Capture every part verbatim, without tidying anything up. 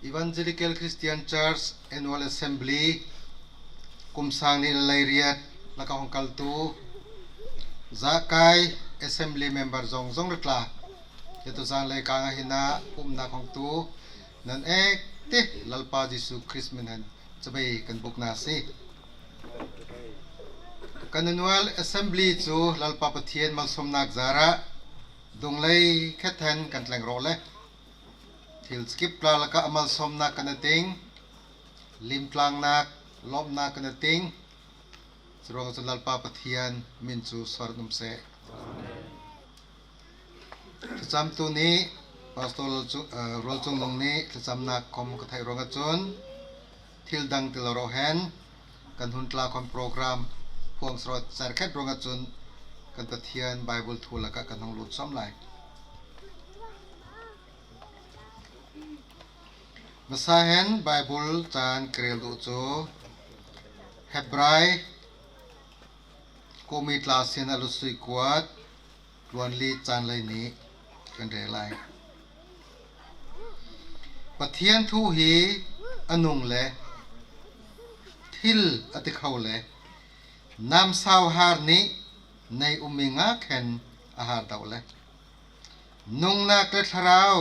Evangelical Christian Church Annual Assembly kum sâng nih leiriat lakah hawng kaltu zahkai assembly member zawngzawng ri tla, hi tuzân leikâng ah hinah umnâk hawngtu nan ektê Lalpa Jisu Krist min hen chibai kan bûk na asi. Kan annual assembly chu Lalpa Pathian malsâwmnâk zârah dunglei khat hen kan tleng rawh le thil chikip tla lakah a malsâwmnâk kan ting, limtlângnâk, lâwmhnâk kan ting. Churuangah chun Lalpa Pathian min chu sawr um seh. Thlachamtu nih, Pastor Rualchung, eh, Rualchungnung nih thlachamnâk khawm ka theih ruangah chun thil dang ti lo rawh hen, kan hun tla khawm program phuang sawr cherkhet ruangah chun kan Pathian Bible thu lakah kan hawng lût sawm lai. Masa hen Bible chân ka rêl duh chu Hebrai Kawhmi tla sinah lutsui kuat, tluan li chân lei nih kan rêl lai. Pathian thu hi a nung le thil a ti kho le, namsau hâr nih nei um mi ngâk hen a hâr dauh le, nungnâk le thlarau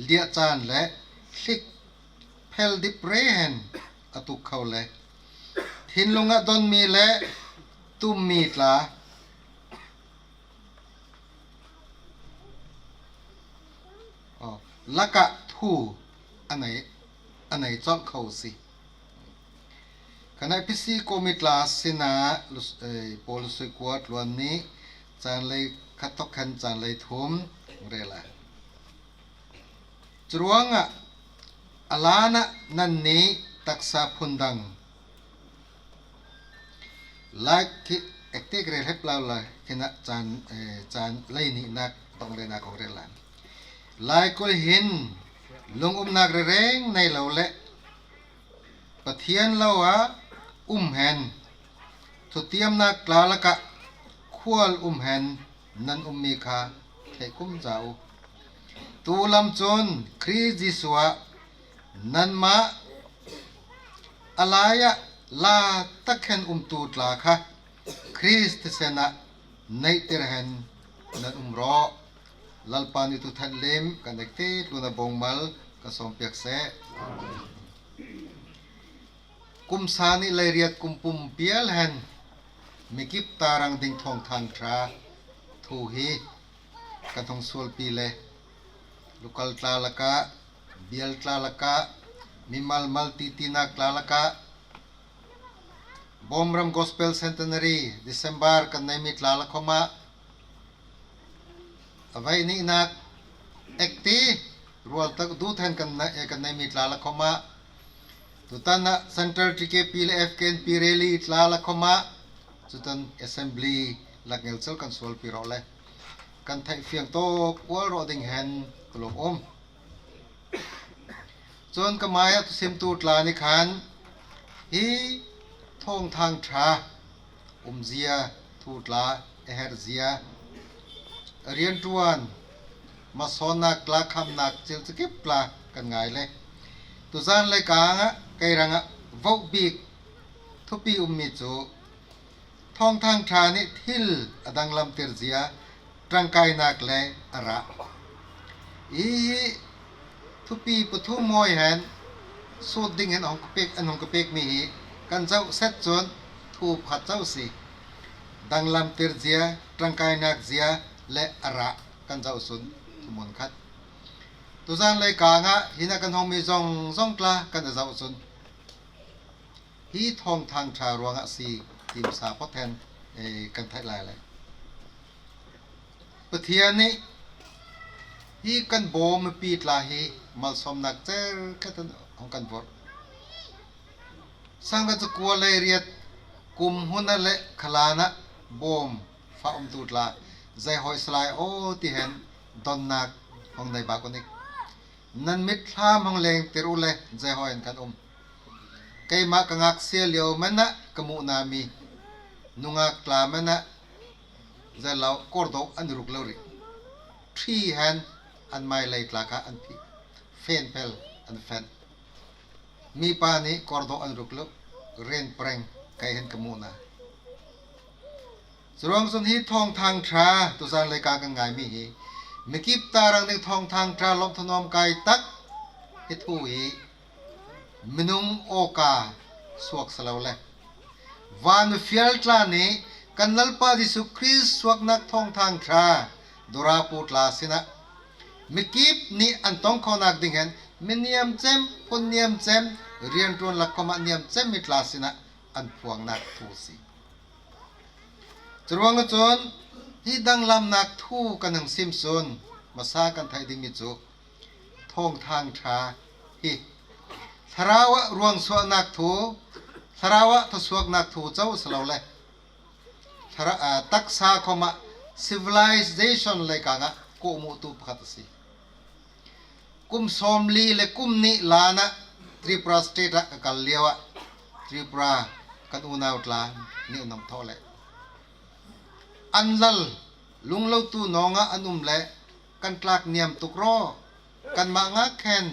liahchân leh thlik phel dip rê hen a tuk kho le, thinlung ah dawn mi leh tum mi tla, aw, lakah thu a nei, a nei chawlh kho asi. Kan Ephesi Kawhmi tla sinah lus-, eh, Paul lutsui kuat, tluan nih, chân lei khat thawk hen chân lei thum rêl lai. Churuangah a lânah nannih taksa phun dang, like khi ektê ka rêl hep lo lai, khinah chân, eh, chân lei nihnâk dawngh rêlnâk hawng rêl lai. Laikulh hin lungumnâk rêrêng nei lo le Pathian lo ah um hen, thutiamnâk tla lakah khual um hen nan um mi kha theih kumza u. Tu lam chun Krist Jisu ah nanmah a lâi ah lâ tak hen umtu tla kha Krist thisen ah neihtir hen nan um rawh. Lalpa nih thu thenhlim kan ektê tlûnah bâwngmal kan sâwm piak seh. Kum sâng nih leiriat kum pumpial hen mi kip ta rang ding thâwngthâng ṭha thu hi kan hawng sualpi le, local tla lakah, bial tla lakah, mimal mal titinâk tla lakah, Bawmram Gospel Centenary December kan nei mi tla lakhawm ah, a veih nihnâk ektê rual tak dût hen kan nei, eh, kan nei mi tla lakhawm ah, tutan ah Central T K P leh F K N P rally tla lakhawm ah, chutan assembly lak ngelchel kan sualpi rawh le, kan theih fiang tâwk ual rawh ding hen ka lung um. Chun ka mâi ah thusimtu tla nih khan hi thâwngthâng ṭha umzia, thu tla a herhzia, a rianṭuan, masâwnnâk tla, khamhnâk chil chakip tla kan ngâi le, tuzân leikâng ah kei rangah vauh bîk thupi um mi chu thâwngthâng ṭha nih thil a danglamtir zia ṭangkâinâk le a rah. Hi hi thupi pathum hâwi hen sût ding hen hawng ka pêk, an hawng ka pêk mi hi kan zauh set chun thu pakhat cho asi. Danglamtir zia, ṭangkâinâk zia leh a rah kan zauh chun thumun khat. Tuzân leikâng ah hinah kan hawng mi zawngzawng tla kan a zauh chun hi thâwngthâng ṭha ruangah asi ti masa phawt hen, eh, kan theih lai le, Pathian nih hi kan bâwm mipi tla hi malsâwmnâk cherkhet hen hawng kan vawrh. Sângkhat zakua leiriat kum hun ah leh khalân ah bâwm fah umtu tla zei hâwi si lai aw ti hen dawnnâk hawng nei bâk u nih. Nan mitthlam hawng lêngtir u le zei hâwi hen kan um. Keimah ka ngâksia liau men ah ka muh na mi nungâk tla men ah zei lo kawrdawh an ruk lo rih. Ṭhi hen an mâilei tla kha an phih, fên phel an fên. Mipa nih kawrdawh an ruk lo, rian pareng kei hen ka muh na. Churuang chun hi Thâwngthâng Ṭha tuzân leikâng kan ngâi mi hi mikip ta rang ding Thâwngthâng Ṭha lâwmh thanawm kâi tak hi thu hi minung awka suak si lo le, vân mifial tla nih kan Lalpa Jisu Krist suaknâk Thâwngthâng Ṭha dawrâpu tla sinah mikip nih an tawng khonâk ding hen mi niam chem, phun niam chem, rianṭuan lak khawmah niam chem mi tla sinah an phuangnâk thu asi. Churuangah chun hi danglamnâk thu kan hawng sim sun masa kan theih ding mi chu Thâwngthâng Ṭha hi thlarau ah ruangsuahnâk thu, thlarau ah thawsuaknâk thu cho si lo le, thlarau, ah, taksa khawmah civilization leikâng ah kawhmuhtu pakhat asi. Kum sâwmli leh kum nih lân ah Tripura State ah ka kal liauah Tripura kan unau tla nih an um thawh le, an lal lunglotu nâwngah an um le, kan tlâk niam tuk rawh, kanmah ngâk hen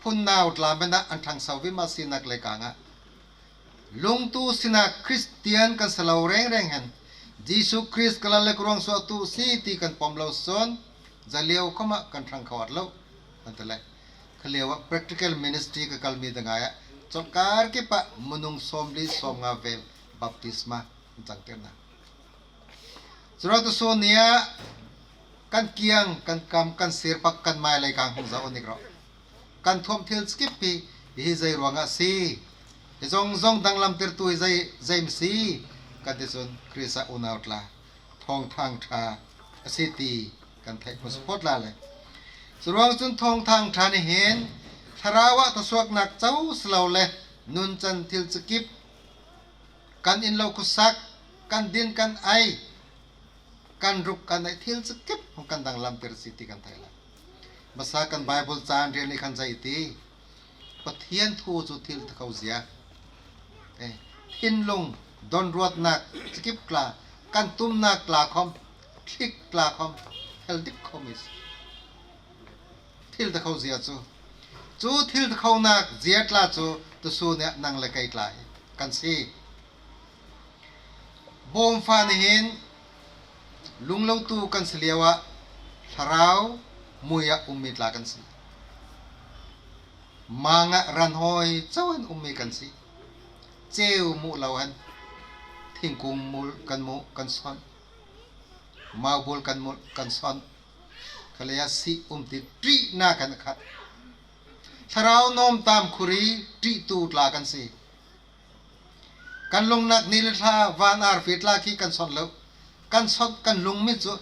phun nau tla men ah an ṭhangso vima sinâk leikâng ah, lungtu sinâk Kristian kan si lo rêngrêng hen Jisu Krist ka lal leh ka ruangsuahtu asi ti kan pawm lo sun zaliau khawmah kan ṭhang kho awt lo. Ante le, kha liauah practical ministry ka kal mi dang ngâi ah chawlhkâr kip ah minung sâwmli sâwmnga vêl baptisma an changtir na. Churuangah tusun ni ah kan kiang, kan kam, kan sîrpak, kan mâi leikâng hawng zo a nik rawh. Kan thuamh thil chikip hi, hi zei ruangah asi? Hi zawngzawng danglamtirtu hi zei, zei mi asi? Kan ti chun Krist ah unau tla Thâwngthâng Ṭha asi ti kan theih hmu support la le. Churuang chun Thâwngthâng Ṭha nih hin thlarau ah thawsuaknâk cho si lo le, nunchan thil chikip, kan in lo khuasak, kan din kan ei, kan ruk kan ei thil chikip hawng kan danglamtir asi ti kan theih lai. Masa kan Bible chân rian nih khan zei ti? Pathian thu chu thil tikho zia. Eh, thinlung dawnruatnâk chikip tla, kan tumnâk tla khawm, thlik tla khawm, hel dik khawm asi. Thil tikho zia chu. Chu thil tikhonâk zia tla chu tusun ni ah nang leh kei tla hi kan si. Bâwm fa nih hin lunglotu kan si liauah thlarau mui ah um mi tla kan si. Mang ah ran hâwi cho hen um mi kan si. Chêu muh lo hen thingkung mul kan muh kan sawnh. Mau bul kan muh kan sawnh. Kha liauah sih um ti ṭihnâk hen a khat. Thlarau nâwmtâm khuri ṭihtu tla kan si. Kan lungnâk ni leh thla, vân arfi tla khi kan sawnh lo. Kan sawnh, kan lung mi chu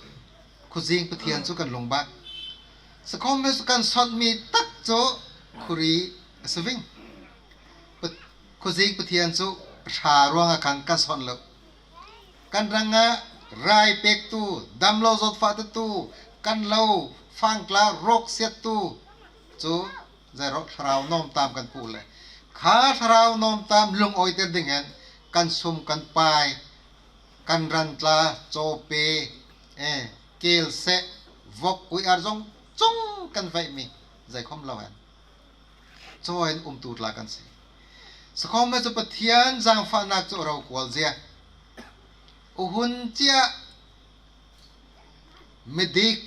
khuzîng Pathian chu kan lung bâk. Sikhawmsele chu kan sawnh mi tak chu khuri asi ving. Pa-, khuzîng Pathian chu a ṭha ruangah khan kan sawnh lo. Kan rangah râi pêktu, dam lo zawt fâh tetu, kan lo fâng tla rawksiattu chu zei rawh, thlarau nâwmtâm kan puh le. Kha thlarau nâwmtâm lungâwitir ding hen kan sum kan pâi, kan ran tla, chawpe, eh, kêl seh, vawk, uih ar zawng chung kan veih mi zei khawm lo hen. Chawi hen umtu tla kan si. Sikhawmsele chu Pathian zângfahnâk chu a rokual zia. A hun chiah midik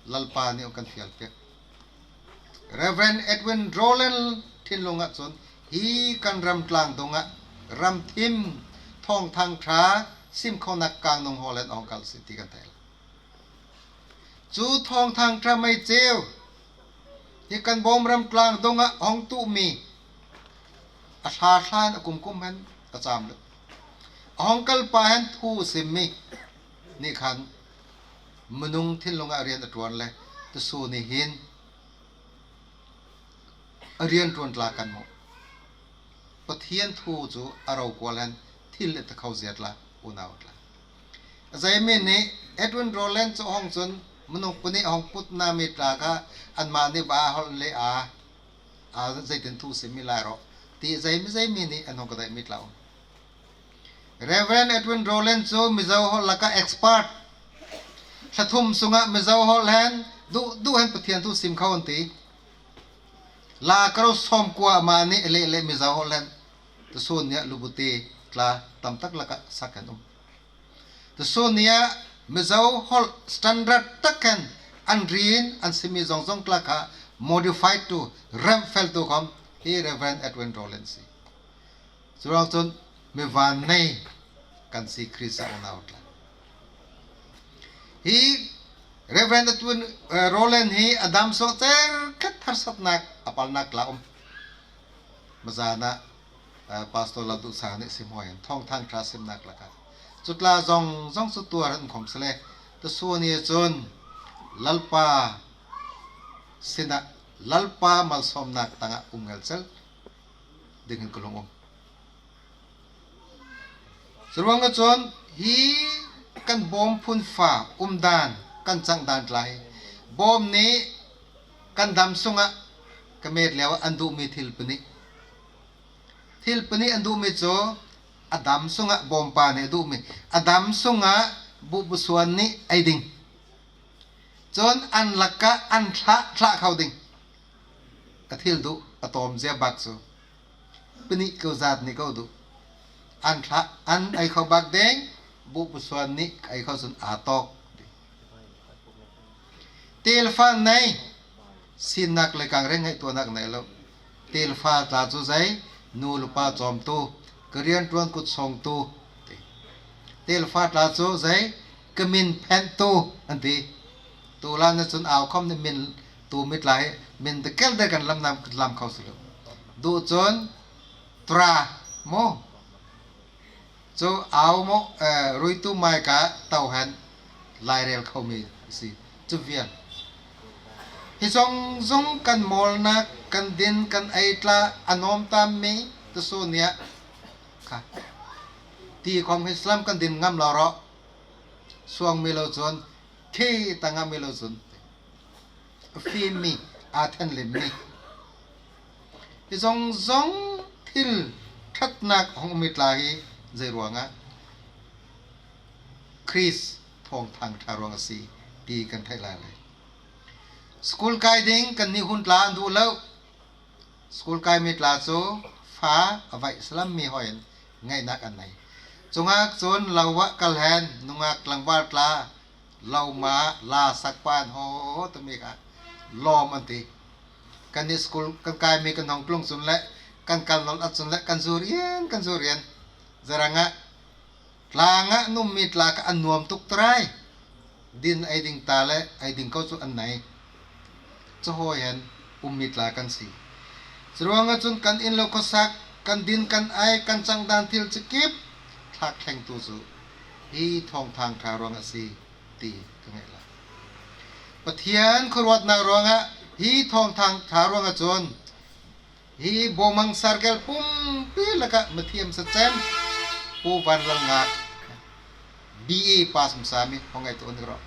Lalpa nih kan fial pêk. Reverend Edwin Rowlands thinlung ah chun hi kan ram tlâng dawngah ram thim Thâwngthâng Ṭha sim khonâk kângnung hâwl hen a hawng kal asi ti kan theih. Chu Thâwngthâng Ṭha mei chêu hi kan Bâwm ram tlâng dawngah a hawng tuh mi, a thla thla hen, a kum kum hen a châm lo, a hawng kal pa hen thu sim mi nih khan minung thinlung ah rian a ṭuan le, tusun ni hin a rianṭuan tla kan muh. Pathian thu chu a rokual hen thil a tikho zia tla, unau tla. A zei mi nih Edwin Rowlands chu a hawng chun minung panih a hawng put na mi tla kha anmah nih va hawlh le a, a zeitin thu sim mi lai rawh ti zei mi zei mi nih an hawng ka deih mi tla um. Reverend Edwin Rowlands chu Mizo hawlh lakah expert. Thla thum sungah Mizo hawlh hen duh duh hen Pathian thu sim kho an ti. Lâkaro sâwmkua mah nih a leh leh Mizo holh hen tusûn ni ah Lubute tla tam tak lakah sak hen um. Tusûn ni ah Mizo holh standard tak hen an rîn an sim mi zawngzawng tla kha modified tu, remhfel tu khawm hi Reverend Edwin Rowlands asi. Churuang chun mi vânnei kan si Krist ah unau tla. Hi Reverend Edwin, eh, Rowlands hi a dam sung cherkhet harsatnâk a palnâk tla um. Mazân ah, eh, Pastor Lalduhsang nih sim hâwi hen Thâwngthâng Ṭha simnâk lakah chu tla zawngzawng chu tuar hen um khawmsele, tusûn ni chun Lalpa sinah Lalpa malsâwmnâk tangah um ngelchel ding hen ka lung um. Churuangah chun hi kan Bawm phun fa um dân, kan chang dân tla hi Bawm nih kan dam sungah ka mêt liauah an duh mi thil panih. Thil panih an duh mi chu a dam sungah Bawm pa nih a duh mi a dam sungah buh pasuan nih ei ding. Chun an lakah an thlah, thlah kho ding. A thil duh a tâwm zia bâk chu panih ko zât nih ko duh. An thlah an ei kho bâk ding, buh pasuan nih ei kho chun a tâwk. Têlfa nei, sînnâk leikâng rêng ngaihtuahnâk nei lo. Têlfa tla chu zei, nu le pa châwmtu, ka rianṭuan kut sâwngtu. Têlfa tla chu zei, ka min phenhtu an ti. Tulân ah chun âu khawm nih min tu mi tla hi min ti kêl dêr kan lam nam lam kho si lo. Duh chun tra maw. Chu âu maw, eh, ruitu mâi ka to hen lâirêl kho mi asi. Chu vial. Hi zawngzawng kan mâwlnâk, kan din, kan ei tla a nâwm tam mi tusûn ni ah kha. Ti khawm hi slam kan din ngam lo rawh. Suang mi lo chun khi ta ngam mi lo chun. A fîm mi, a thenhlim mi. Hi zawngzawng thil ṭhatnâk hawng um mi tla hi zei ruangah? Krist Thâwngthâng Ṭha ruangah asi ti kan theih lai le. School kâi ding kannih hun tla an duh lo. School kâi mi tla chu fa a vaih slam mi hâwi hen ngaihnâk an nei. Chungâk chun lo ah kal hen nungâk tlangvâl tla lo ma la sak pân haw timi kha lâwm an ti. Kannih school kan kâi mi kan hawng tlung chun le kan kal nawlh ah chun le kan zu rian, kan zu rian. Zei rangah? Tlâng ah an um mi tla kha an nuam tuk tarai. Din ei ding ta le ei ding ko chu an nei. Chu hâwi hen um mi tla kan si. Churuangah chun kan in lo khawsak, kan din kan ei, kan chang dân thil chikip thlâk thlengtu chu hi Thâwngthâng Ṭha ruangah asi ti ka ngaih lai. Pathian khuaruatnâk ruangah hi Thâwngthâng Ṭha ruangah chun hi Bawmang Circle pumpi lakah mithiam sa chen Pu Vanlalngak B A pass um sa mi hawng ngaihtuah nih rawh.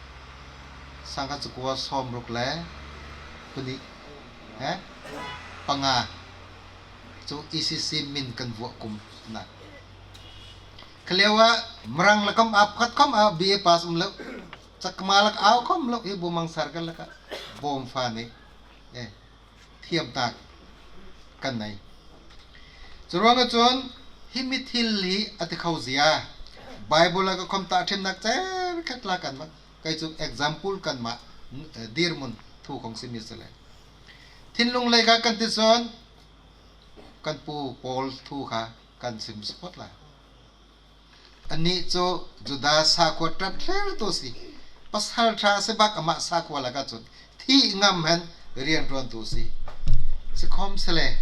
Sangkhat zakua sâwmruk le panih, he? Panga chu E C C min kan vuah kum na. Kha liauah Mirang lakah âpkhat khawm ah B A pass um lo. Chakma lakah âu khawm lo hi Bawmang Circle lakah Bawm fa nih. Eh. Thiamtâk kan nei. Churuangah chun hi mi thil hi a ti kho zia. Bible lakah khawm tahṭhimnâk cherkhet tla kan mah. Kei chu example kan mah, eh, dîrmun thu khawng sim mi sele. Thinlung lei kha kan ti chun kan pu Paul thu kha kan sim support lai. Anih chu Juda sakhua ṭap thlertu asi. Pasalṭha asi bâk amah sakhua lakah chun thih ngam hen rianṭuantu asi. Sikhawmsele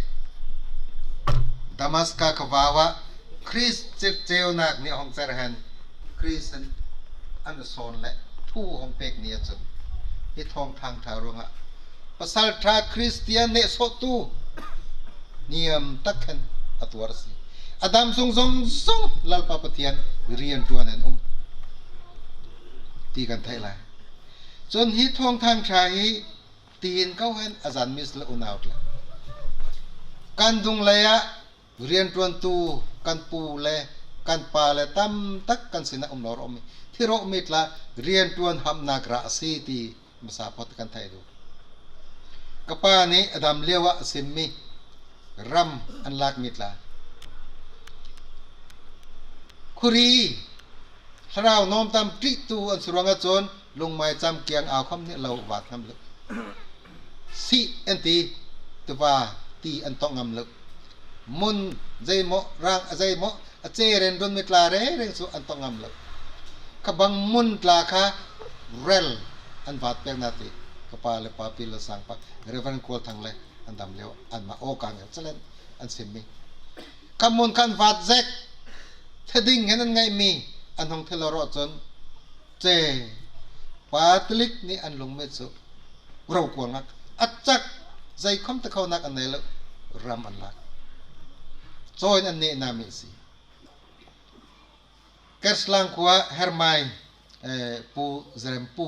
Damaska khavâu ah Krist chircheunâk nih hawng cher hen Krist hen an sâwn le thu hawng pêk ni ah chun hi Thâwngthâng Ṭha ruangah pasalṭha Kristian nehsawhtu niam tak hen a tuar asi. A dam sung zawngzawng Lalpa Pathian rianṭuan hen um ti kan theih lai. Chun hi Thâwngthâng Ṭha hi tin ko hen a zân mi sele unau tla. Kan dung lei ah rianṭuantu kan pu le kan pa le tam tak kan sinah um lo rawh mi. Thi rawh mi tla rianṭuan hamhnâk rah asi ti masa phawt kan theih duh. Ka pa nih a dam liauah a sim mi ram an lak mi tla. Khuri, thlarau nawmtam ṭihtu an si ruangah cun lungmai cam kiang au khawm nih lo vat ngam lo. Sih an ti, tuva ti an tawngh ngam lo. Mun zei maw, rang a zei maw, a che ren run mi tla reng reng cu an tawngh ngam lo. Kha bang mun tla kha rel an vat pek na ti. Ka pa le pa Pi Lal Sang pa, Reverend Kual Thang le an dam liauah anmah aw kang calen an sim mi. Kha mun kha an vat zek. Thading hen an ngeih mi an hung thil lo rawh cun che pa tlik nih an lung mi cu rokual ngak a cak, zei khawm te khonak an nei lo, ram an lak. Cawiin an neh na mi a si. Kerslang khua Hermai, eh, Pu Zerem Pu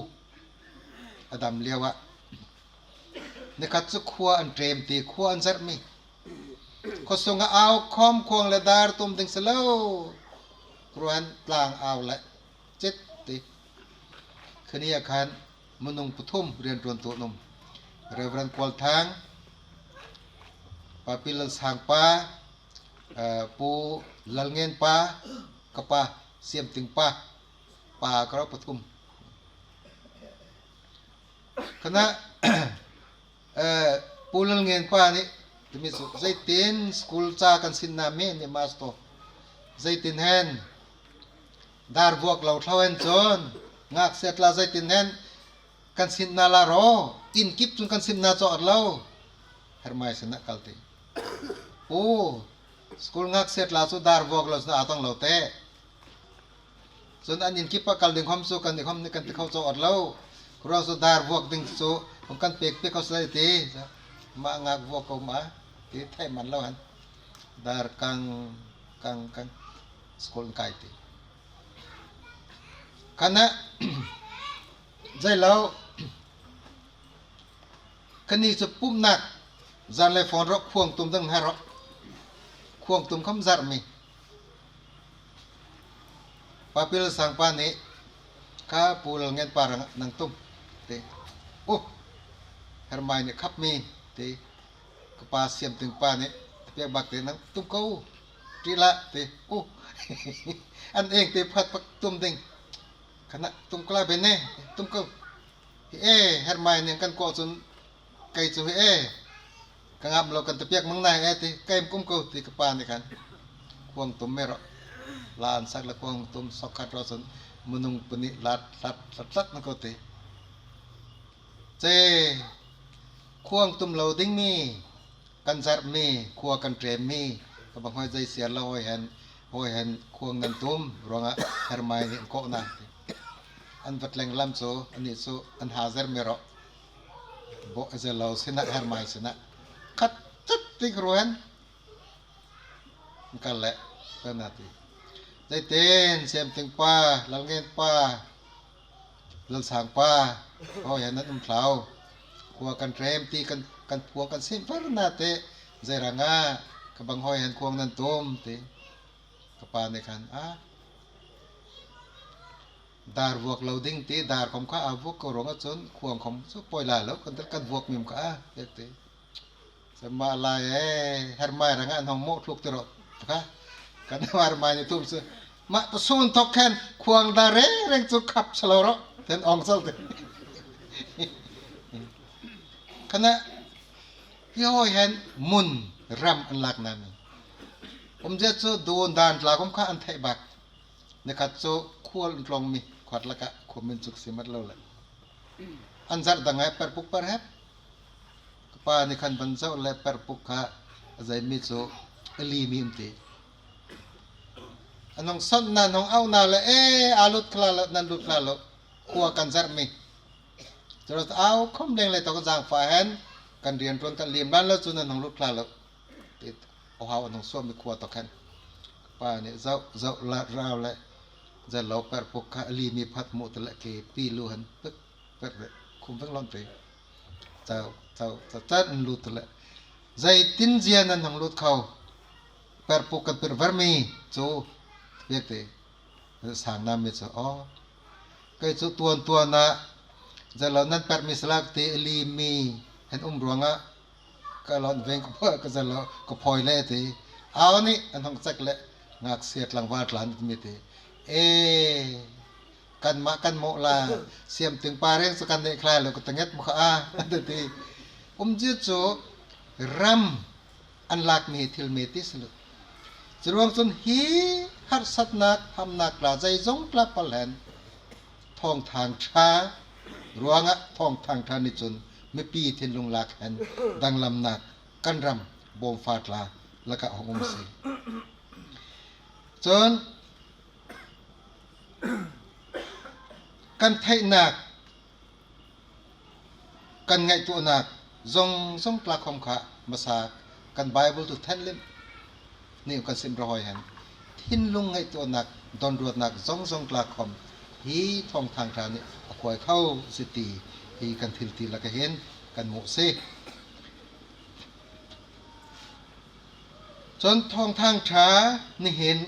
a dam liauah nikhat cu khua an ṭem ti, khua an zarh mi. Khuasung ah au khawm khuang le dar tum ding si lo. Ruan tlang au le cit ti. Khani ah khan minung pathum rianṭuantu an um. Reverend Kual Thang, Pa Pi Lal Sang pa, eh, Pu Lal Ngen pa, ka pa Siam Ting pa, pa ka rawh pathum. Khanah, eh, Pu Lal Ngen pa nih timi cu zeitin school ca kan sin na mi nih master. Zeitin hen dar vuak lo thlo hen cun ngaksia tla zeitin hen kan sin na la raw, inn kip cun kan sin na cawh lo. Hermai sinah kal ti. Pu, school ngaksia tla cu dar vuak lo cun aa tong lo te. Cun an inn kip ah kal ding khawm cu kan nih khawm nih kan ti kho cawh awt lo. Ruang cu dar vuak ding cu hong kan pek pek kho seh ti. Mah ngak vuak ko mah ti theih man lo han. Dar kang, kang, kang. School an kai ti. Khanah, zei lo. Khani cu pumhnak zan le fawn rawh, khuang tum dang herh rawh. Khuang tum khawm zarh mi. Pa Pi Lal Sang pa nih kha Pu Lal Ngen pa rang nang tum ti. Uh, Hermai nih khap mi ti. Ka pa Siam Ting pa nih tapiak bak ti nang tum ko. Ṭih lah ti. Uh, an eng ti phat pak tum ding. Khanah tum kla ben ne tum ko. Hi e, Hermai nih kan kawh cun kei cu hi e, ka ngam lo kan tapiak mang nai e ti, kei kum ko ti ka pa nih khan. Khuang tum me rawh. La an sak le khuang tum sok khat rawh cun minung pahnih lat, lat, lat, lat na ko ti. Che, khuang tum lo ding mi, kan zarh mi, khua kan ṭem mi, ka bang hoi zei siar lo hoi hen, hoi hen khuang nan tum, ruangah Hermai nih an kawh na ti. An va tleng lam cu, anih cu an hazar mi rawh. Bawh a zel lo sinah, Hermai sinah. Khat tat tik ruan. An kal le, kan na ti. Zeitin, Siam Ting pa, Lal Ngen pa, Lal Sang pa, hoi hen nan um thlau. Khua kan ṭem ti kan, kan phuang kan sim fer na te. Zei rangah, ka bang hoi hen khuang nan tum ti. Ka pa nih khan, ah. Dar vuak lo ding ti, dar khawm kha a vuak ko ruangah cun khuang khawm cu poi lai lo, kan tel kan vuak mim kha a, pek ti. Samah lai e, Hermai rangah an hong mawh thluk ti rawh kha. Kan Hermai nih tum cu, mah pasun thawk khan khuang dar reng reng cu khap si lo rawh, ten ong sal ti. Khanah, hi hoi hen mun ram an lak na mi. Um zia cu dun dan tla khawm kha an theih bak. Nikhat cu khual an tlawng mi, khuat lakah khuamin cuk si mat lo le. An zarh dang ai perpuk perhep. Ka pa nih khan van zoh le perpuk kha a zei mi cu a li mi um ti. An hong sawnh na, an hong auh na le, e, aa lut khla lo, nan lut khla lo. Khua kan zarh mi. Curawh au khawm leng le tawk zaangfah hen kan rianṭuan kan lim lan lo cu nan hong lut khla lo. Ti, aw hau an hong suah mi khua tawk hen. Ka pa nih zoh, zoh la, rau le. Zei lo perpuk kha a li mi phat muh ti le ke pi lu hen. Pek, pek le, khum veng lon ti. Zoh, zoh, zoh, chan an lut ti le. Zeitin zia nan hong lut kho. Perpuk kan pirh ver mi. Cu, piak ti. Sang na mi cu, aw. Kei cu tuan tuan ah, zei lo nan perh mi si lai ti a li mi, Hen um ruangah ka lawnh veng ka phawi, ka zalh lo, ka phawi le ti. Âu nih an hawng chak le ngâksiat tlangvâl tla an ti mi ti. E, kanmah kan mawh la, siam ting pa reng chu kan neih khlai lo, ka ta nget ma kha a, an ti. Umzia chu ram an lâk mi hi thil mi ti si lo. Churuang chun hi harsatnâk, hamhnâk tla zeizawng tla pal hen Thâwngthâng Ṭha ruangah Thâwngthâng Ṭha nih chun mipi thinlung lâk hen danglamnâk kan ram Bawm fa tla lakah hawng um asi. Chun kan theihnâk, kan ngaihtuahnâk zawngzawng tla khawm kha masa kan Bible tu thenhlimh nih kan sim rawh hâwi hen thinlung ngaihtuahnâk, dawnruatnâk zawngzawng tla khawm hi Thâwngthâng Ṭha nih a khuai kho asi ti hi kan thilti lakah hin kan muh asi. Chun Thâwngthâng Ṭha nih hin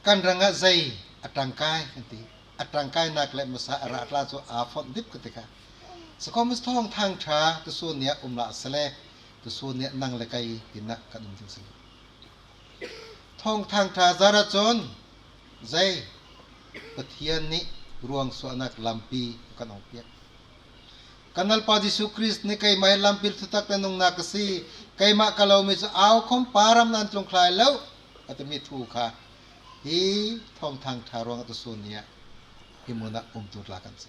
kan rangah zei a ṭangkâi kan ti. A ṭangkâinâk leh masa a rah tla chu a fawnh dip ka ti kha. Sikhawmsele Thâwngthâng Ṭha tusun ni ah um lah asi le, tusun ni ah nang leh kei hinah kan um ding asi. Thâwngthâng Ṭha zârah chun zei Pathian nih ruangsuahnâk lampi kan hawng piak. Kan Lalpa Jisu Krist nih keimah hi lampi, thutak leh nungnâk ka si, keimah ka lo mi chu âu khawm Pa ram nan tlung kho lai lo, a ti mi thu kha hi Thâwngthâng Ṭha ruangah tusun ni ah hi mun ah umtu tla kan si.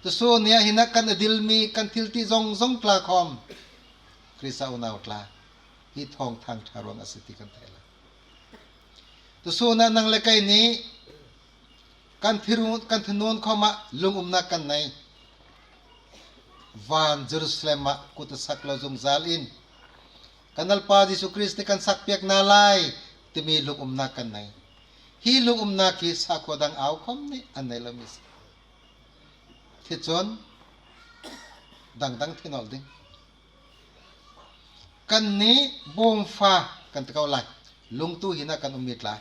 Tusun ni ah hinah kan a dil mi kan thilti zawngzawng tla khawm Krist ah unau tla hi Thâwngthâng Ṭha ruangah asi ti kan theih lai. Tusun ah nang leh kei nih kan thirun, kan thinun khawm ah lungumnâk kan nei. Vân Jerusalem ah kut a sak lo zungzâl in kan Lalpa Jisu Krist nih kan sak piak na lai ti mi lungumnâk kan nei. Hi lungumnâk hi sakhua dang âu khawm nih an nei lo mi asi. Thi chun dangdang thi nawlh ding. Kannih Bawm fa kan ti ko lai. Lungtu hinah kan um mi tla,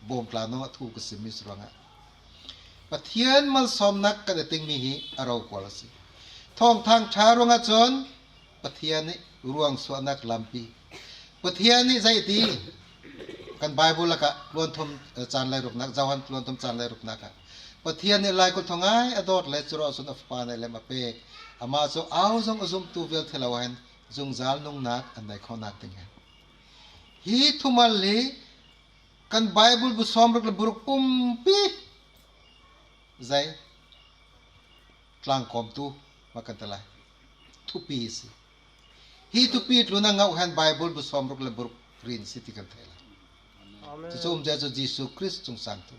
Bawm tla nawngah thu ka sim mi asi ruangah Pathian malsâwmnâk kan a ting mi hi a rokual asi. Thâwngthâng Ṭha ruangah chun Pathian nih ruangsuahnâk lampi. Pathian nih zei ti kan Bible lakah tluan thum, eh, chân leiruknâk, Johan tluan thum chân leiruknâk ah Pathian nih laikulh thungâi a dâwt le churawhchun a Fapa neih lem a pêk. Amah chu âu zawng a zumhtu vial thi lo hen zungzâl nungnâk an nei khonâk ding hen. Hi thumal hi kan Bible bu sâwmruk leh bu ruk pumpi zei tlângkâwmtu mah kan ti lai. Thupi asi. Hi thupi tlûnah ngauh hen Bible bu sâwmruk leh bu ruk rîn asi ti kan theih lai. Amen. Chu chu umzia chu Jisu Krist chungsâng thu.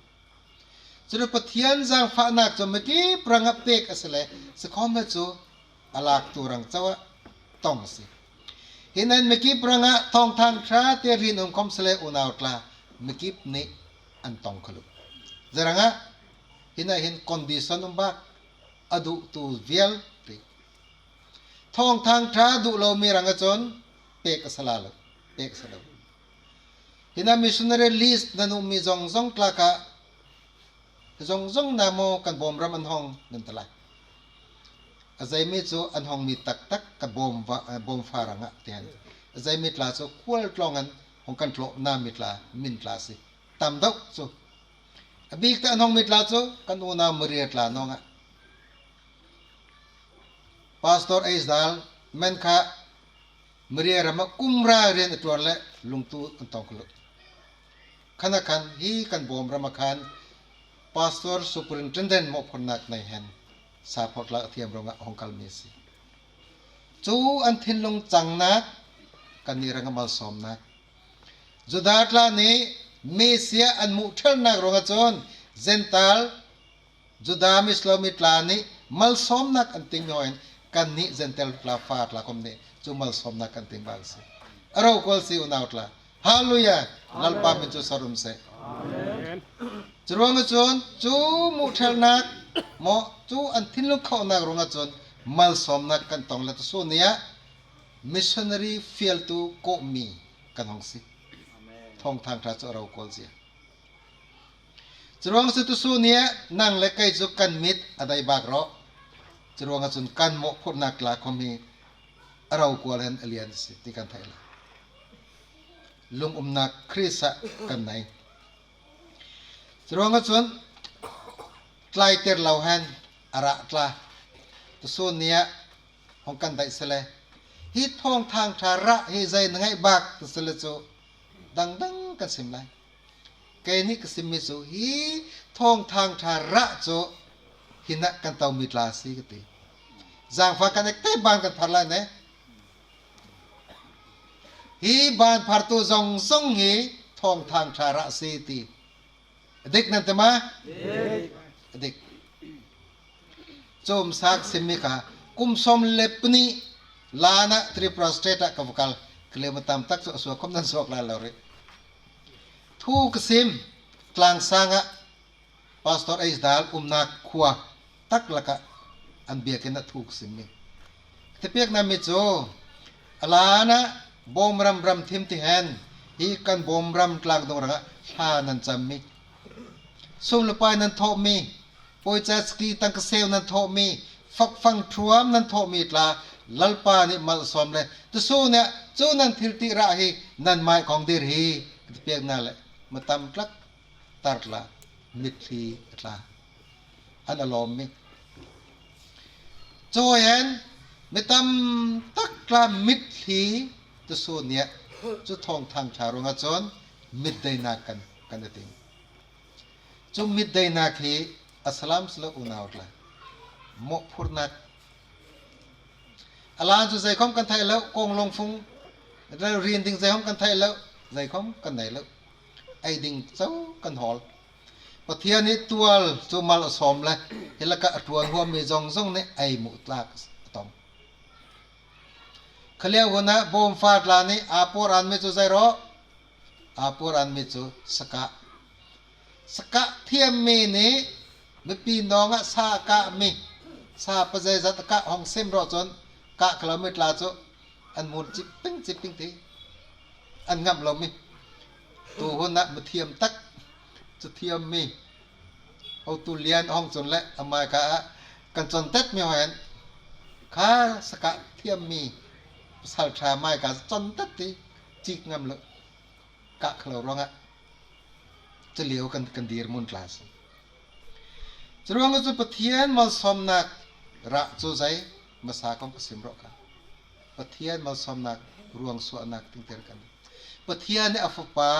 Chu chu Pathian zângfahnâk chu mikip rangah pêk asi le, sikhawmsele chu a lâktu rang cho ah tawng asi. Hinah hin mikip rangah Thâwngthâng Ṭha te rîn um khawmsele unau tla, mikip nih an tawng kho lo. Zeirangah? Hinah hin condition um bâk, a duhtu vial ti. Thâwngthâng Ṭha duh lo mi rangah chun pêk asi lo, pêk asi lo. Hinah missionary list nan um mi zawngzawng tla kha zawngzawng na maw kan Bawm ram an hawng nan ti lai. A zei mi chu an hawng mi taktak kan Bawm va, eh, Bawm fa rangah ti hen. A zei mi tla chu khualtlâwng hen hawng kan tlawh na mi tla, min tla asi. Tam deuh chu. A bîk tê an hawng mi tla chu kan unau Maria tla nawngah. Pastor H. Dal men kha Maria ram ah kum ra rian a ṭuan le lungtu an tawng kho lo. Khanah khan hi kan Bawm ram ah khan Pastor Superintendent mawhphurhnâk nei hen saphawt tla a thiam ruangah hawng kal mi asi. Chu an thinlung changnâk kannih rangah malsâwmnâk. Juda tla nih Messia an muh ṭhelnâk ruangah chun Gentile, Juda mi si lo mi tla nih malsâwmnâk an ting mi hâwi hen kannih Gentile tla fa tla khawm nih chu malsâwmnâk kan ting bâk asi. A rokual asi unau tla. Hallelujah! Lalpa min chu sawr um seh. Amen. Churuangah chun chu muh ṭhelnâk maw chu an thinlung khonâk ruangah chun malsâwmnâk kan tawng le tusun ni ah missionary fialtu kawhmi kan hawng si. Amen. Thâwngthâng Ṭha chu a rokual asi. Churuang chu tusun ni ah nang leh kei chu kan mit a dai bâk rawh. Churuangah chun kan mawhphurhnâk tla khawm hi a rokual hen a lian asi ti kan theih lai. Lungumnâk Krist ah kan nei. Churuangah chun tlaiter lo hen a rah tla tusun ni ah hawng kan daih sele. Hi Thâwngthâng Ṭha rah hi zei na ngeih bâk ti sele chu dangdang kan sim lai. Kei nih ka sim mi chu hi Thâwngthâng Ṭha rah chu hinah kan to mi tla asi ka ti. Zângfah kan ektê bân kan phar lai ne. Hi bân phartu zawngzawng hi Thâwngthâng Ṭha rah asi ti. A dik nan ti ma? A dik. Chu masa ka sim mi kha kum sâwm leh panih lân ah Tripura State ah ka va kal. Ka liau ma tam tak chu a suak khawm nan suak lai lo rih. Thu ka sim Tlângsâng ah Pastor H. Dal umnâk khua tak lakah an biakin ah thu ka sim mi. Ka ti piakna mi chu a lân ah bâwm ram ram thim ti hen hi kan bâwm ram tlângdung rangah thla nan cham mi, sum leh pâi nan thawh mi, poicha chakli tangka sêu nan thawh mi, fak fang ṭhuam nan thawh mi tla Lalpa nih mal a sâwm le tusun ni ah chu nan thilti rah hi nan mâi ka hawng dîr hi ka ti piakna leh ma tam tak tar tla mitthli tla an a lâwm mi. Chu hâwi hen mi tam tak tla mitthli tusun ni ah chu Thâwngthâng Ṭha ruangah chun mitdeinâk kan kan a ting. Chu mitdeinâk hi a salam silo unau tla. Mawhphurhnâk a lân chu zeikhawm kan theih lo, kawng lawng fung rinding zeikhawm kan theih lo, zeikhawm kan nei lo. Ei ding cho kan hâwl. Pathian nih tual chu mal a sâwm le hi lakah a ṭuan huam mi zawngzawng nih ei muh tlâk a tawng. Kha liau hun ah bâwm fa tla nih â pawr an mi chu zei rawh? Â pawr an mi chu sakah. Sakah thiam mi nih mipi nâwngah sa a kah mi, sa pazeizat a kah hawng sim rawh chun kah kha lo mi tla chu an mun chiping chiping ti an ngamh lo mi. Tu hun ah mi thiam tak chu thiam mi hotu lian hawng chun le a mâika ah kan chawntet mi hâwi hen kha sakah thiam mi pasal ṭha mâika chawntet ti chik ngam lo. Kah kha lo ruangah chu liau kan kan dîr mun tla asi. Churuangah chu Pathian malsâwmnâk rah chu zei masa kawng ka sim rawh kha. Pathian malsâwmnâk ruangsuahnâk tingtir kan. Pathian nih a fapa,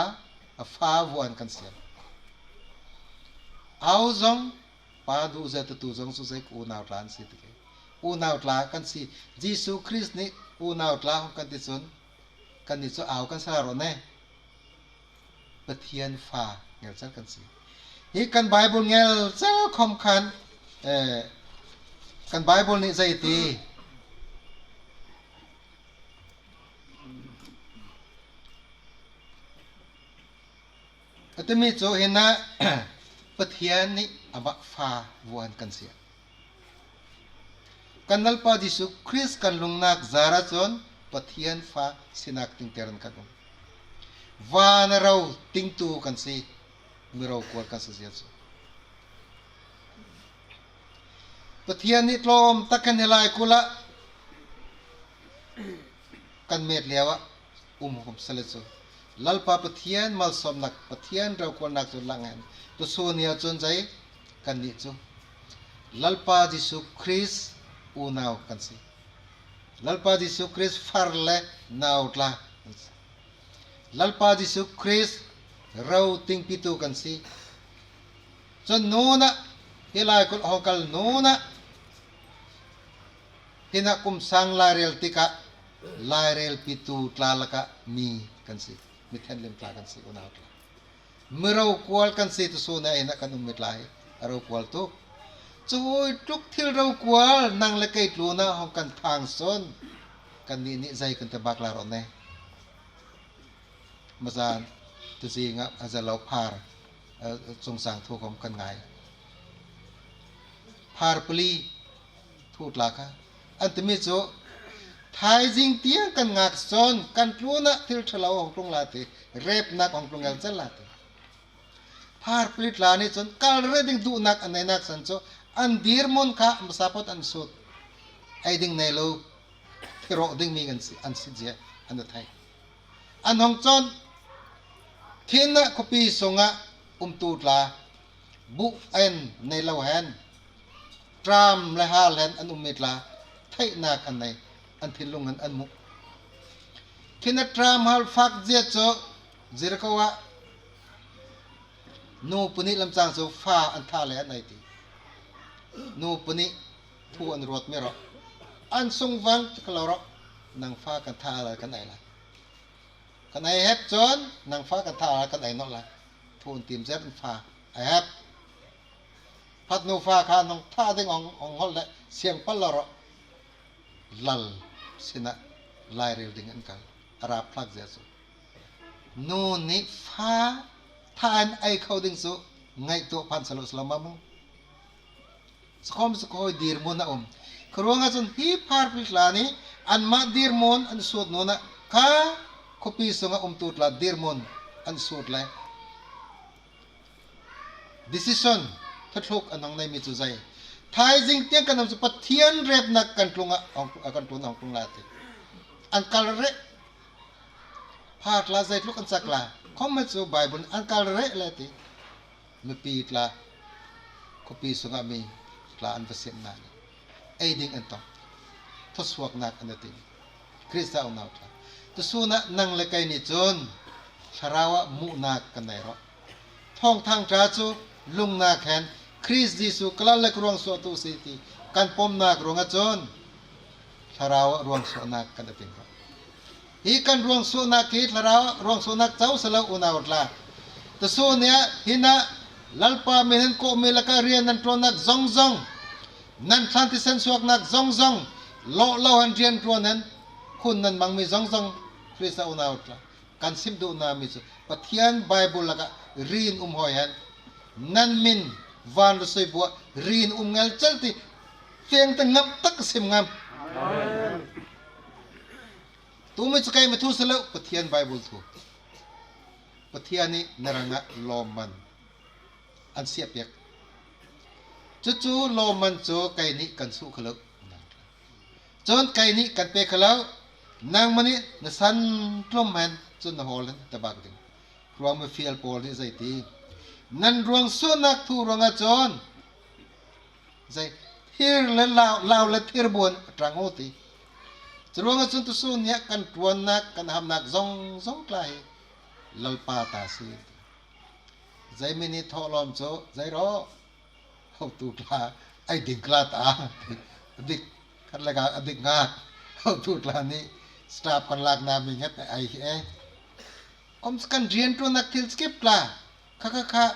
a fa vuan kan siam. Âu zawng pa duh zia tutu zawng chu zei ka unau tla an si ti ke. Unau tla kan si. Jisu Krist nih unau tla hawng kan ti chun kannih chu âu kan si lai rawh ne. Pathian fa ngelchel kan si. Hi kan Bible ngelchel khawm khan, eh, kan Bible nih zei ti. A timi chu hinah Pathian nih amah fa vuan kan si. Kan Lalpa Jisu Krist kan lungnâk zârah chun Pathian fa sinâk tingtir hen kan um. Vân a ro tingtu kan si, mi rokual kan si zia chu. Pathian nih tlâwm tak hen hi laikulh ah kan mêt liauah um khawm sele chu Lalpa Pathian malsâwmnâk, Pathian rokualnâk chu lang hen tusun ni ah chun zei kannih chu Lalpa Jisu Krist unau kan si. Lalpa Jisu Krist far le nau tla kan si. Lalpa Jisu Krist ro tingpitu kan si. Chun nûnah hi laikulh hawng kal nûnah hinah kum sâng lairêl tikah lairêlpitu tla lakah mi kan si. Mi thenhlim tla kan si, unau tla. Mi rokual kan si tusun ah hinah kan um mi tla hi a rokual tuk. Chu ui tluk thil rokual nang le kei tlûnah hawng kan thâng sun kannih nih zei kan ti bâk lai rawh ne. Mazân tuzîng ah a zalo phâr, eh, chungchâng thu khawm kan ngâi. Phâr pali thu tla kha. An timi chu thaizing tiang kan ngâk chun kan tlûnah thil ṭhalo hawng tlung lai ti, rêpnâk hawng tlung ngelchel lai ti. Pharpui tla nih chun kal reh ding duhnâk an neihnâk san chu an dîrmun kha masa phawt an sût. Ei ding nei lo, thi rawh ding mi an si, an si zia an thei. An hawng chun, thinah khuapi sungah umtu tla, buh an nei lo hen, ṭâm le hâl hen an um mi tla, theihnâk an nei, an thinlung hen an muh. Thinah ṭâm hâl fâk zia chu Jeriko ah nu pahnih lamchâng chu fa an thah le an ei ti. Nu pahnih thu an ruat mi rawh. An sungvâng chu kha lo rawh. Nang fa kan thah lai kan ei lai. Kan ei hep chun, nang fa kan thah lai kan ei nawlh lai. Thu an tîm zet an fa. Ei hep. Phat nu fa kha nang thah ding awng, awng hawlh le siang pal lo rawh. Lal sinah lairêl ding an kal. A râpthlâk zia chu. Nu nih fa thah hen ei kho ding chu ngaihtuah phan silo silo ma mu. Sakhawm sakhawi dîrmun a um. Kha ruangah chun hi pharpui tla nih anmah dîrmun an sût nûnah kha khuapi sungah umtu tla dîrmun an sût le. Decision, thuthluk an hawng nei mi chu zei. Thaizing tiang kan um chu Pathian rêpnâk kan tlung ah, hawng, kan tlung ah hawng tlung lai ti. An kal reh. Pha tla zeitluk an chak lai. Khawm chu Bible an kal reh le ti. Mipi tla, khuapi sungah mi tla an va sim na nih. Ei ding an tawng. Thusuaknâk an ti. Krista unau tla. Tusûn ah nang le kei nih chun Thlarau ah muhnâk kan nei rawh. Thâwngthâng ṭha chu lungnâk hen Krist Jisu ka lal le ka ruangsuahtu asi ti kan pawmnâk ruangah chun Thlarau ah ruangsuahnâk kan ding rawh. Hi kan ruangsuahnâk hi Thlarau ah ruangsuahnâk cho silo unau tla. Tusûn ni ah hinah Lalpa min hen kawhmi lakah rian nan ṭuannâk zawngzawng, nan thlan thisen suaknâk zawngzawng, lawh lo hen rianṭuan hen hun nan mang mi zawngzawng Krista unau tla. Kan sim duh na mi chu Pathian Bible lakah ri in um hâwi hen. Nan min vân lusui bu ah ri in um ngelchel ti fiang tê ngam tak sim ngam. Amen. Tu mi chu keimah thu silo, Pathian Bible thu. Pathian nih na rangah lâwmman an siah piak. Chu chu lâwmman chu kei nih kan suh kho lo. Chun kei nih kan pêk kho lo. Nangmah nih na san tlum hen chun na hâwl hen ta bâk ding. Ruangmifial Paul nih zei ti. Nan ruangsuahnâk thu ruangah chun zei, thir le lau, lau le thir buan a ṭang u ti. Churuangah chun tusûn ni ah kan ṭuannâk, kan hamhnâk zawngzawng tla hi Lalpa ta asi. Zei mi nih thawhlâwm chu, zei rawh. Hotu tla, ei ding kla ta. A dik, khat lakah a dik ngâk. Hotu tla nih, staff kan lâk na mi nget ei hi e. Khawmsele kan rianṭuannâk thil skip tla. Kha, kha, kha.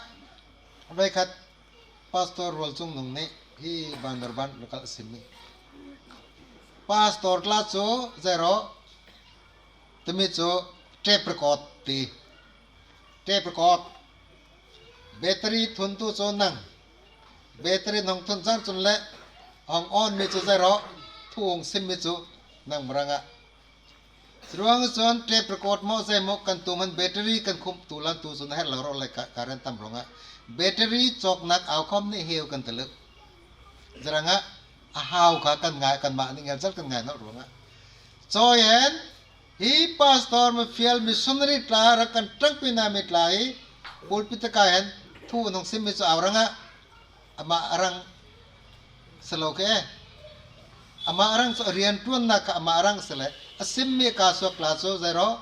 Veikhat, Pastor Rual Chung Nung nih, hi Bandarban local a sim mi. Pastor tla chu, zei rawh. Timi chu, tape record ti. Tape record. Battery thuntu chu nang. Battery hawng thun chang chun le, hawng on mi chu zei rawh. Thu hawng sim mi chu, nangmah rangah. Churuang chun tape record maw zei maw kan tum hen battery kan khumh tu lan tu chun a herh lo rawh le ka, current tam ruangah. Battery châwknâk âu khawm nih heu kan ti lo. Zei rangah a hâu kha kan ngâi, kanmah nih ngelchel kan ngâi nawlh ruangah. Chawi hen, hi pastor, mifial, missionary tla rang kan ṭangpi na mi tla hi, pulpit ah kai hen, thu an hawng sim mi chu âu rangah. Amah a rang silo khe. Amah a rang chu a rianṭuannâk kha amah a rang silo. A sim mi ka suak tla chu zei rawh,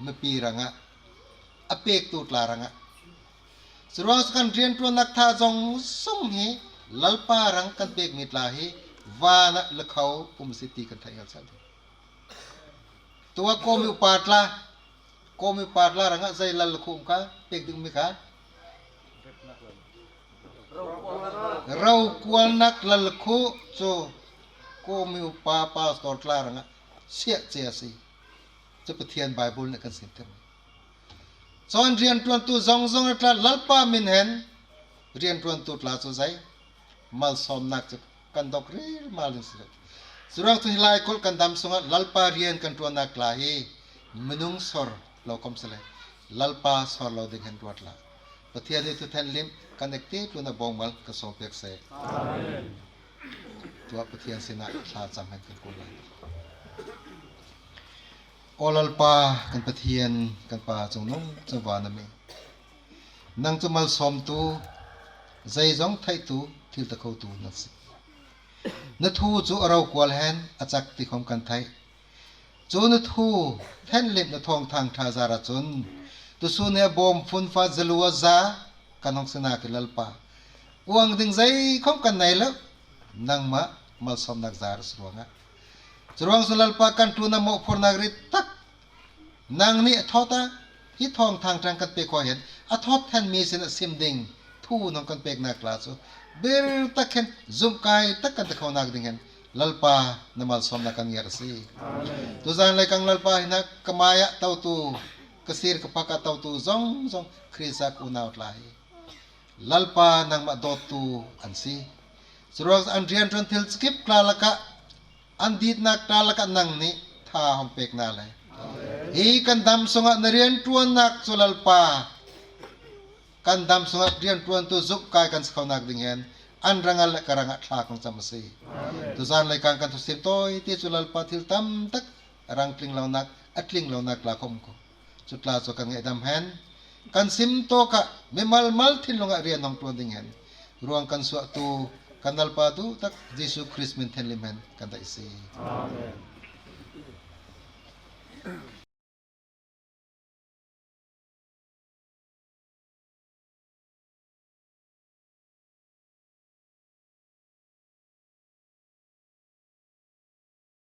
mipi rangah. A pêktu tla rangah. Churuang chu kan rianṭuannâk tha zawngzawng hi Lalpa rang kan pêk mi tla hi vân ah lakho um asi ti kan theih ngelchel. Tuah kawhmi upa tla, kawhmi upa tla rangah zei lal lakhu um kha, pêk ding mi kha. Rokualnâk lal lakhu chu kawhmi upa pastor tla rangah siah che asi. Chu Pathian Bible nih kan sim thei. Chun rianṭuantu zawngzawng tla Lalpa min hen rianṭuantu tla chu zei. Malsâwmnâk chu kan dawk rilmal ding asi lo. Churuang chu hi laikulh kan dam sungah Lalpa rian kan ṭuannâk tla hi minung sawr lo khawmsele. Lalpa sawr lo ding hen ruat la. Pathian nih thu thenhlimh kan ektê tlûnah bâwngmal ka sâwm pêk seh. Amen. Tuah Pathian sinah thlacham hen kan kûl lai. Aw Lalpa, kan Pathian, kan Pa chungnung chun vân ah mi. Nang chu malsâwmtu, zeizawng theihtu, thiltikhawtu na si. Na thu chu a rokual hen a chak ti khawm kan theih. Chu na thu thenhlimh na thâwngthâng ṭha zâr ah chun, tusûn hi a bâwm fun fât zalu a zâ kan hawng sinâk hi Lalpa, uang ding zeikhawm kan nei lo, nangmah malsâwmnâk zâr asi ruangah. Churuang chun Lalpa, kan tlûnah mawhphurhnâk rit tak nang nih a thâwt a, hi thâwngthâng ṭang kan pêk kho hen a thâwt hen mi sinah sim ding thu na hawng kan pêknâk tla chu bir tak hen zumhkâi tak kan ti khonâk ding hen Lalpa, na malsâwmnâk kan ngiar asi. Amen. Tuzân leikâng Lalpa, hinah ka mâi ah totu, ka sîr ka phak ah totu zawngzawng Krist ah ka unau tla hi Lalpa, nangmah dâwttu an si. Churuang an rianṭuan thil chakip tla lakah, an dîtnâk tla lakah nang nih tha hawng pêk na lai. Hi kan dam sungah na rianṭuannâk chu Lalpa, kan dam sungah rianṭuantu zumhkâi kan si khonâk ding hen an rangah leh ka rangah thlâk hawng cham asi. Amen. Tuzân leikâng kan thusim tâwitê chu Lalpa, thil tam tak a rang tling lonâk, a tling lonâk tla khawm um kho. Chu tla chu kan ngaihdam hen, kan sim tâwkah mimal mal thinlung ah rian hawng ṭuan ding hen ruang kan suahtu kan Lalpa duh tak Jisu Krist min thenhlimh hen kan deih asi. Amen.